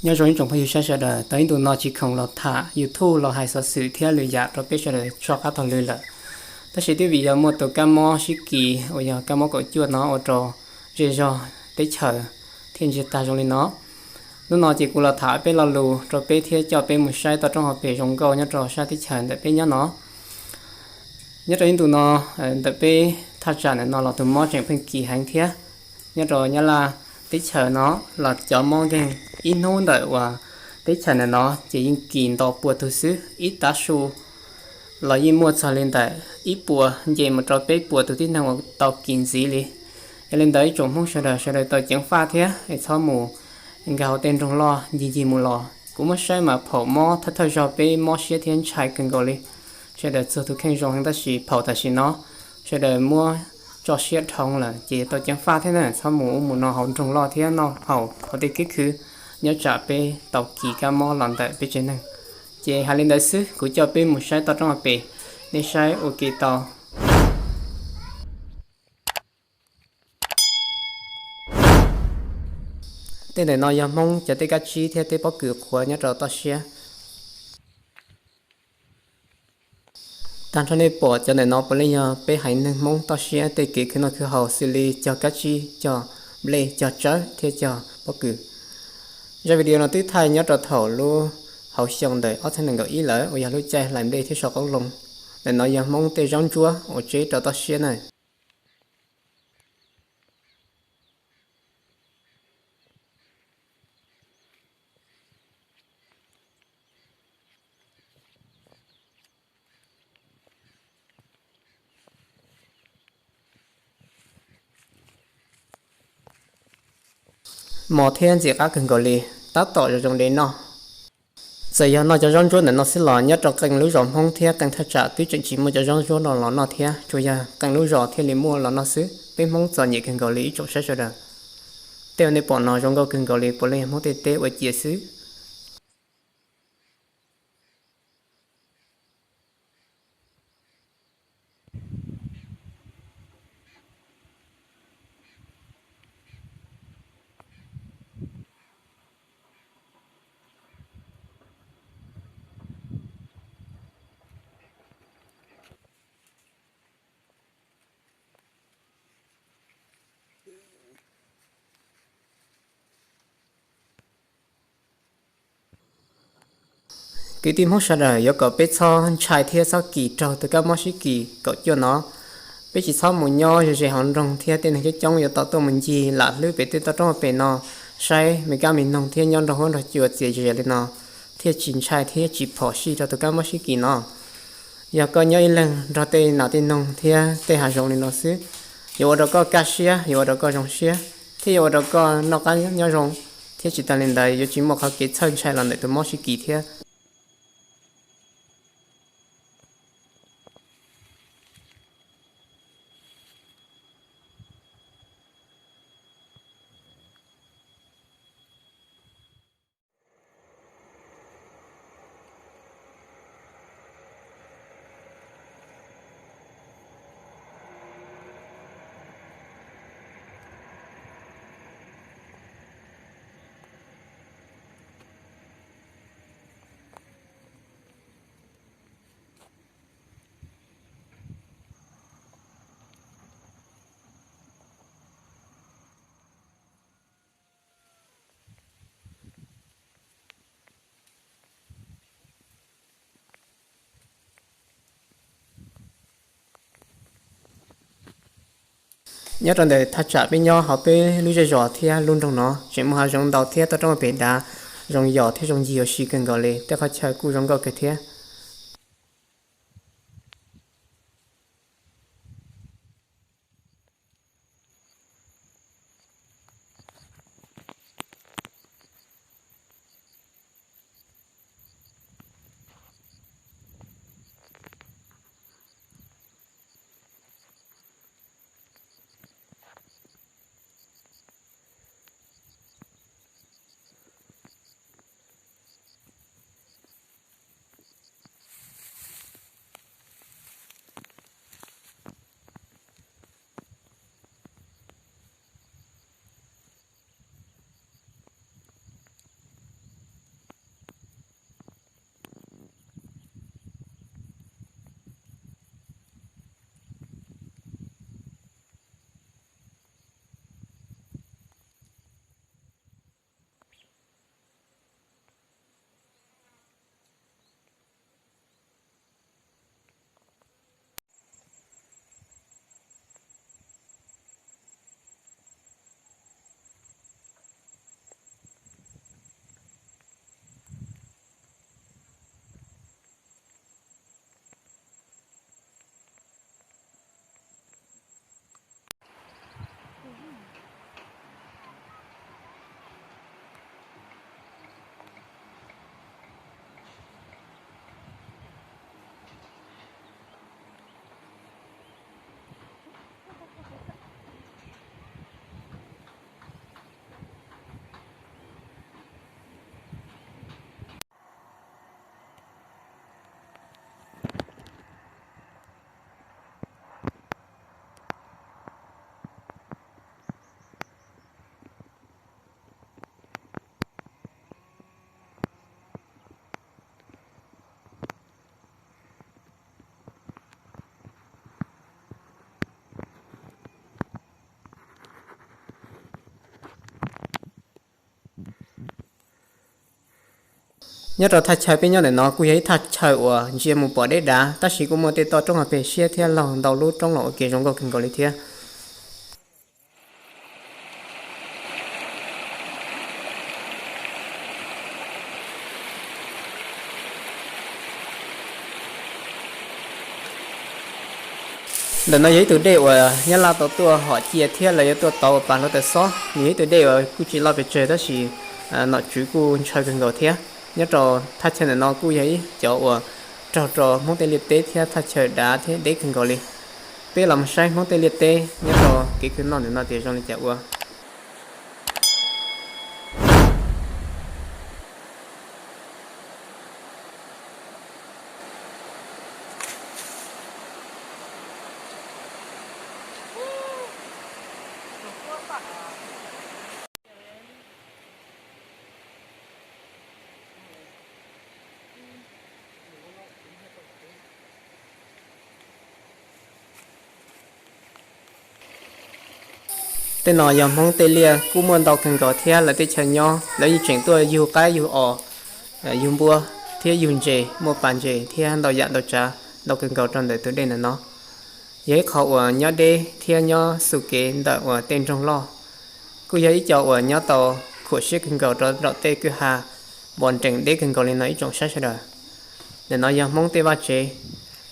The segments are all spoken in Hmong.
Nyob zoo ib tsoom phooj ywg saib sawv daws, tau ib ntu no tsis khoom los tham YouTube los hais xov xwm thiab lwm yam rau peb sawv daws soj qab taug lw lawm. Tab sis twb vim yog muaj tus kab mob sib kis uas yog kab mob kaum cuaj no ua rau zej zog teb chaws thiaj ntsiag tag zoo li no. Hnub no ces kuv los tham peb lo lus rau peb thiab coj peb mus saib toj roob hauv pes zoo nkauj nyob rau sab teb chaws ntawm peb nyob no. Nyob rau ib ntu no, ntawm peb thaj tsam ntawm no los tus mob tseem pheej kis heev thiab. Nyob rau Nyab Laj teb chaws no los cov mob nkeeg ib hnub ntawm uas teb chaws ntawm no ces yeej kis nto pua tug xwb, ib tav su los yeej muaj txog li ntawm ib puas nce mus rau peb puas tus tib neeg uas tau kis ntxiv li. Yog li ntawd ib tsoom Hmoob sawv daws, sawv daws tau ceev faj thiab es txhob mus nkag hauv tej nroog loj ncig ncig mus los. Kuv muab saib mas phaum mob thawj thawj zaug peb mob siab thiab ntshai kawg nkaus li. Sawv daws txuag tus kheej zoo heev tab sis phaum tam sim no sawv daws muab tso siab dhau lawm ces tau ceev faj thiab na, txhob mus ub mus no hauv nroog loj thiab noj haus hauv tej kiab khw nyob tsam peb tau kis kab mob los ntawm peb tsev neeg. Ces hais li ntawd xwb, kuv coj peb mus saib toj roob hauv pes, nej saib ua ke tau. Tej ntawm no yog Hmoob cov tej kab tsib thiab tej pob kws qhuav nyob rau toj siab. Tag nrho nej pom cov ntawm no puav leej yog peb haiv neeg Hmoob toj siab tej kev khwv noj khwv haus xws li cog kab tsib, cog nplej, cog tsawb thiab cog pob kws. Zaj video no twb thaij nyob rau thaum lub hauv xyoo ntawm ob txhiab nees nkaum ib lawm uas yog lub caij hlais nplej thiab sau qoob loo. Ntawm no yog Hmoob tej zaub ntsuab uas tseb rau toj siab na. Mos thiab ntxim qab kawg nkaus li, tab tom zoo zoo li noj. Txawm yog noj cov zaub ntsuab ntawm no xwb los nyob rau qee lub zos Hmoob thiab qee thaj tsam twb tseem tsis muaj cov zaub ntsuab no los noj thiab, tsuas yog qee lub zos thiaj li muaj los noj xwb. Peb Hmoob txom nyem kawg nkaus li ib tsoom saib sawv daws. Tej uas nej pom no zoo nkauj kawg nkaus li puav leej yog Hmoob tej teb ua cia xwb. Kwv tij Hmoob sawv daws, yuav kom peb txhob ntshai thiab txhob kis raug tus kab mob sib kis kaum cuaj no. Peb tsis txhob mus nyob ze ze hauv nroog thiab tej neeg coob coob yuav tau tuaj mus ncig lam hlwb pem tej toj roob pem no, saib me kab me noog thiab nyob nrog huab nrog cua txias ze li no, thiaj tsis ntshai thiab tsis phom sij rau tus kab mob sib kis no. Yog koj nyob ib leeg nrog tej nas tej noog thiab tej hav zoov li no xwb, yuav ua rau koj kaj siab, yuav ua rau koj zoo siab, thiab yuav ua rau koj noj qab nyob zoo, thiab tsis tas li ntawd yuav tsis muaj qhov kev txhawj ntshai los ntawm tus mob sib kis thiab. Nyob rau ntawm thaj tsam peb nyob hauv peb lub zej zos thiab lub nroog no tseem muaj hav zoov ntau thiab toj roob pem dav, zoo yos thiab zoo ncig ua si kawg nkaus li, tej qhov chaw kuj zoo nkauj kawg thiab. Nyob rau thaj chaw peb nyob ntawm no kuj yog ib thaj chaw uas ntsia mus pom deb dav, tab sis kuj muaj tej toj roob hauv pes siab thiab laug ntau lub roob los ua ke zoo nkauj kawg nkaus li thiab. Ntawm no yog ib tug dej uas Nyab Laj tau tuaj hom cia thiab lawv yuav tuaj tov uas pas hluav taws xob. Nws yog ib tug dej uas kuj tsis loj pes tsawg tab sis nom tswv kuj ntshaw kawg nkaus thiab. Nyob rau thaj chaw ntawm no kuj yog ib cov uas raug rau Hmoob tej liaj teb thiab thaj chaw dav thiab deb kawg nkaus li. Peb los mus saib Hmoob tej liaj teb nyob rau kev khwv noj ntawm no tias zoo li cas ua. Tej no yog Hmoob tej liaj kuj muaj ntau kawg nkaus thiab lawv teb chaws nyob lawv yeej tseem tuaj yug qaib yug os, yug npua thiab yug ntses, muaj pas ntses thiab ntau yam ntau tsav ntau kawg nkaus rau ntawm tus dej ntawm no. Yog ib qho uas nyob deb thiab nyob xu kev ntawm uas tej nroog loj. Kuj yog ib co uas nyob tau khuam siab kawg nkaus rau nram tej kwj ha npos nrees deb kawg nkaus li no ib tsoom saib sawv daws. Ntawm no yog Hmoob tej vaj tsev,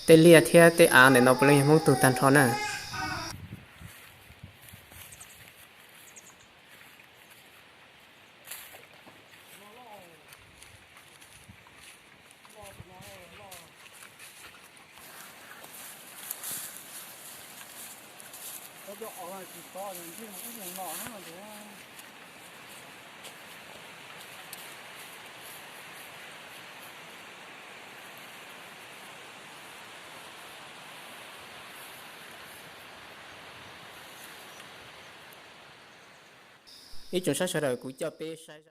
tej liaj thiab tej av ntawm no puav leej yog Hmoob tug tag nrho na. Ib tsoom saib sawv daws, kuv coj peb saib